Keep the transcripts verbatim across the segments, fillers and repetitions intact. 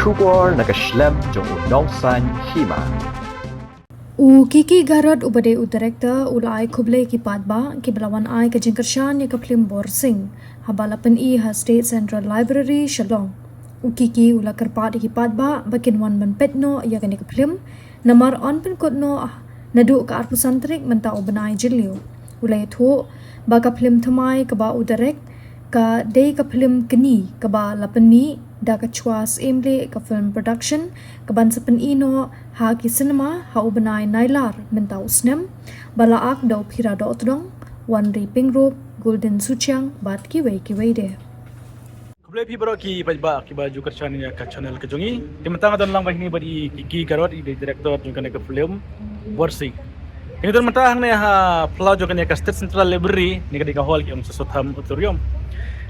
Khubor na ka shlem jong u nongsaiñ hima. U Kiki Garod uba dei u director u la ai khublei ki paidbah kiba la wan ai ka jingkyrshan ïa ka phlim Borsing haba la pyni ha State Central Library, Shillong. U Kiki u la kyrpad ïa ki paidbah ba kin wan ban peit noh ïa kane ka phlim namar yn pynkut noh naduh ka arphew san tarik mynta u bnai Jylliew. U la ïathuh ba ka phlim thymmai kaba u direct ka dei ka phlim kñi kaba la pynmih da ka Chwa Syiemlieh ka film production kaban sa pyni noh ha ki cinema ha u bnai Nailar mynta u snem, ba la ak da u Phira Dohtdong, Wanri Pyngrope, Golden Suchiang bad kiwei kiwei de. Khublei phi baroh ki paidbah kiba ju kyrshan ïa ka channel ka jong ngi. Te mynta nga don lang bad i Kiki Garod, i dei director jong kane ka film Borsing. Te nga don mynta hangne ha phyllaw jong kane ka State Central Library, ne ka dei ka hall ki ong Swasotham Auditorium.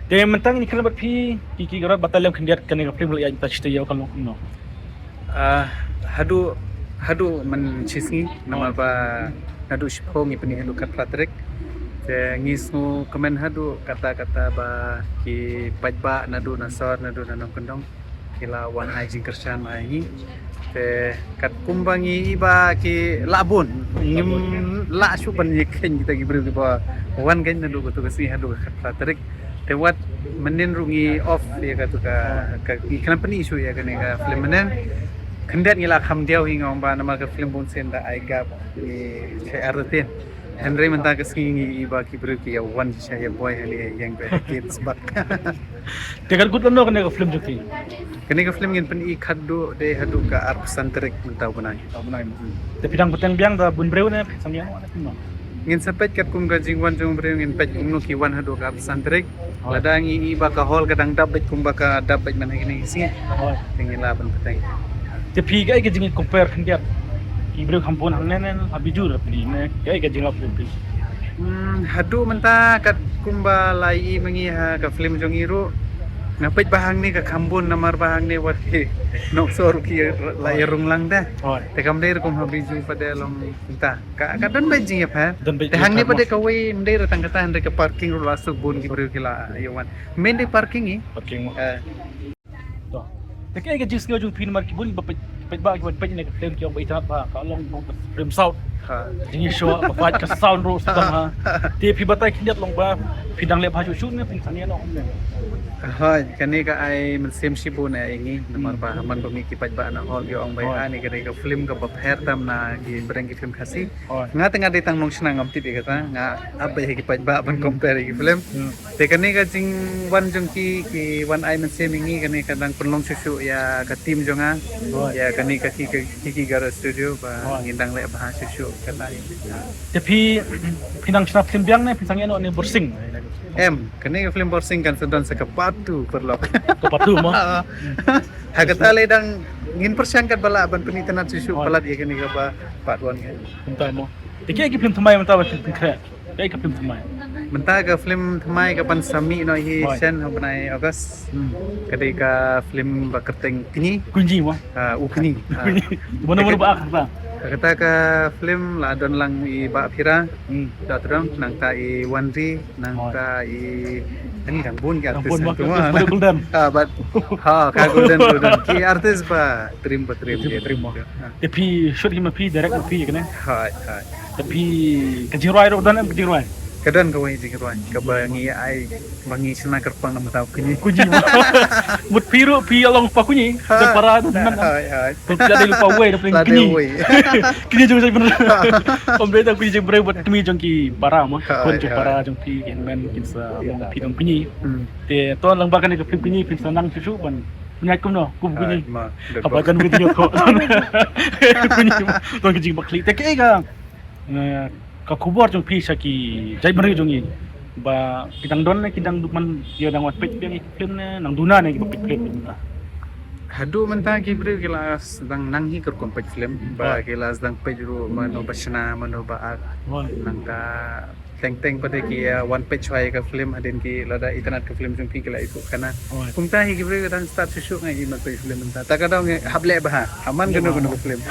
Te mynta ngi kren bad phi Kiki Garod, batai lem khyndiat kane ka film la ïaid mynta shiteng ïa ka long kumno. Ah, haduh, haduh mynshisngi namar ba naduh shiphew ngi pyni haduh khatphra tarik. Te ngi sngewkmen haduh katta katta ba ki paidbah naduh na sor naduh na nongkyndong ki la wan ai jingkyrshan ma ngi. Te katkum ba ngi i ba ki la bun, ngim lah shuh ban ïa khein kita ki briew kiba wan khein naduh kato ka sngi haduh khatphra tarik. Te wat mynnin ruh ngi off ïa katu ka, ka, ngi khlem pyni shuh ïa kane ka film mynnin. Khyndiat ngi la kham diaw hi nga ong ba namar ka film bun sien da ai gap ngi shah artatien. Hynrei mynta ka sngi ngi i ba ki briew ki ïa wan shisha ïa boi hangne ïeng bad kids bad. Te kan kut lano kane ka film jong phi? Kane ka film ngin pyni khatduh dei haduh ka arphew san tarik mynta u bnai. Mynta u bnai mo. Te phi dang bteng biang da bun briew ne phi sangeh? Ngin sa peit katkum ka jingwan jong briew, ngin peit kumno ki wan haduh ka arphew san tarik. Hooid. Lada ngi i ba ka hall ka dang dap beit kumba ka dap beit man ha kine ki sngi. Hooid. Te ngi lah ban bteng. Te phi kaei ka jingcompare khyndiat? Ki briew kham bun hangne ne ha Bijur phi ne, kaei ka jinglap phi? Hmm, haduh mynta katkum ba la i ma ngi ha ka film jong ngi ruh, nga peit ba hangne ka kham bun namar ba hangne wat ki nongshong ruh ki la ïa rung lang da. Hooid. Te kam dei ruh kum ha Bijur pat, dei long mynta. Ka, ka don beit jingïapher. Don beit jingïapher. Te hangne pat dei kawei, ym dei ruh tang kata, hynrei ka parking ruh la suk bun ki briew ki la ïa wan. Main dei parking i. Parking mo. Eh. To. Te kaei ka jingsngew jong phi namar ki bun ba peit, peit ba ki ban peit ne ka film ki ong ba itynnad ba ka long ba film sound. Ha. Jingïashoh ba peit ka sound ruh sdang ha. Te phi batai khyndiat long ba phi dang leh bha shuh shuh ne phi sangeh noh? Hooid, kane ka ai mynsiem shibun ïa ngi namar ba man ba ngi ki paidbah na hall ki ong ba, hooid, ani ka dei ka film kaba pher tam na ki breng ki film Khasi. Hooid. Nga te nga dei tang nongshna, ngam tip ïa kata, nga ap beit ha ki paidbah ban compare ïa ki film. Hmm. Te kane ka jingwan jong ki, ki wan ai mynsiem ïa ngi, kane ka dang pynlong shuh shuh ïa ka team jong nga. Hooid. Ïa kane ka Ki, ka Kiki Garod Studio ba, hooid, ngin dang leh bha shuh shuh kata. Te phi, phi nang shna film biang ne phi sangeh noh ne Borsing? Em, kane ka film Borsing kan sa don sa ka part two paralok. Ka part two mo? Ha kata lei dang ngin pyrshang katba lah ban pynitynnad shuh shuh, hooid, palat ïa kane kaba part one ka. Kumta mo. Te kaei ka film thymmai mynta ba phi pynkhreh? Kaei ka film thymmai? Mynta ka film thymmai kaban sa mih noh hi, hooid, shen ha u bnai August. Hmm. Ka dei ka film ba kyrteng Kñi. Kñi mo? Ah, U Kñi. Kñi. Ah. Mano mano ba ak kata? Kata ka film la don lang i Bah Phira. Hmm. Dohtdong, nangta i Wanri, nangta, hooid, i, ani dang bun ki artist. Dang bun artist mo, mo. Golden. Ah, but, ha, ka Golden, Golden. Ki artist ba trim ba trim. Trim ba trim mo. Ah. Te phi shoot hi ma phi, direct ma phi kane? Hooid, hooid. Te phi, ka jingrwai ruh don em, ka jingrwai? Ka don kawei jingrwai kaba ngi ai ba ngi shna kyrpang na mynta u Kñi. Kñi. Mut phi ruh phi long pa Kñi. Ha. Jong para don nan. Hooid, hooid. Phi la dei lypa uwei na pdeng Kñi. Kñi jong jait bynriew. Ym dei tang Kñi jong briew bad kmie jong ki para mo. Hooid, khun jong para jong phi, ki hynmen kin sa long phi dong Kñi. Hmm. Te to lang ba kane ka film Kñi phin sa nang shuh shuh ban pynïaid kumno kum Kñi. Hooid, ma. Haba jan Kñi ko. Kñi. To ka jingbakhlieh te kaei ka eh, ka khubor jong phi sha ki jaitbynriew jong ngi ba ki dang don ne ki dang duk man ïa dang wan peit biang ïa ki film ne nang duna ne kiba peit film mynta? Haduh mynta ki briew ki la sdang nang hi ka rukom peit film ba, hooid, ki la sdang peit ruh mano ba shna mano ba ak. Hooid. Nangta teng teng pat ki, eh, wan peit shuwa ïa ka film hadien ki lada itynnad ka film jong phi ki la ïathuh khana. Hooid. Kumta hi ki briew ki dang start shuh shuh ngi ïa man peit film mynta. Ta ka daw ngi hap leh bha ha man kano kano ka film.